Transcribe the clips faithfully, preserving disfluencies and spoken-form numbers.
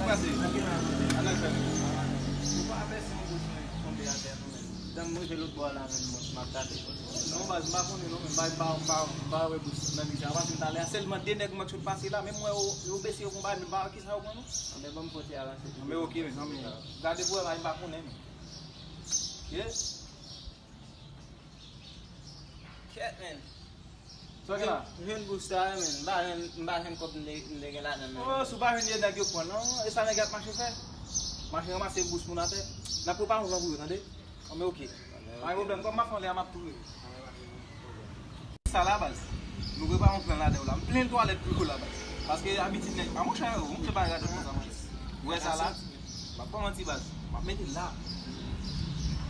k pase? Ann al fè. Ou pa fè si yon gwo swen tonbe atè non, men. Jan m rive lòt bò a la menm, mwen, m ap gade. Non, baz, m pa konnen non, men m pa, m pa, m pa, m pa wè bous nan mizè a. Paske m talè a, sèlman de nèg mwen k sot pase la, menm mwen yo, yo bese yo konba, men m pa wè kisa yo pran non. Anben, ban m fon ti avanse. Anben, oke, men, anben, gade pou wè, m pa konnen, men. Ye. Kèt, men. Sa w gen la? M jwenn bous sa, men. M pa jwenn, m pa jwenn kòb m te, m te gen ladan l, men. Oh, si w pa jwenn, de nèg yo pran non. E sa nèg y ap mache fè? Mache ranmase bous moun atè. N ap prepare yon jan pou yo, tande? Anben, oke. Pa gen pwoblèm, kòm m ap fè anlè a, m ap tou rele. Sa la, baz. Nou prepare yon plan ladan yo la. M plen twalèt pou yo la, baz. Paske abitid nèg, a monchè, ou montre bagay radòt konsa, mwen. Ou wè sa la? M ap pa manti, baz. M ap mete l la.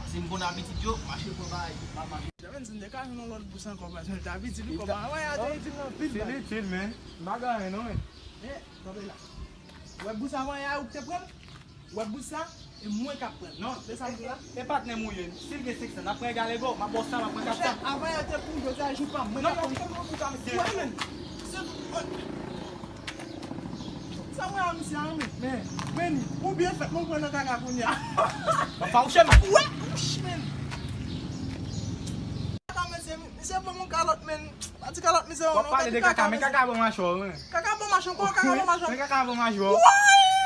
Paske m konn abitid yo, mache pran bagay, m ap mache. Jèmen, si m te ka jwenn yon lòt bous ankò, baz, men abitid li kòman? Anvan yè a te itil anpil, baz. Se itil, men. M pa gen anyen, non, men. Men, kanpe la. Ou wè bous avan yè a ou k te pran l? Ou wè bous sa? E mwen k ap pran l. Non, se sa m di la. E patnè m ou ye. Si l gen senk san, n ap pran egal ego. M ap ba w sa, m ap pran kat san. Monchè, avan yè te pou jodi a jou pa m. Mwen k ap pran l. Non, non, non, non, non, men. Se, sa mwen a misye a, men. Men, men, ou byen fèt, mwen pran nan kaka kounye a. Mwen fawouche, men. Wè, wouch, men. Kaka, men, se, misye ban m yon kalòt, men. Pa di kalòt misye, non. W ap pale de kaka, men kaka bon machò, men. Kaka bon machò, kaka bon machò. Men kaka bon machò. Wè!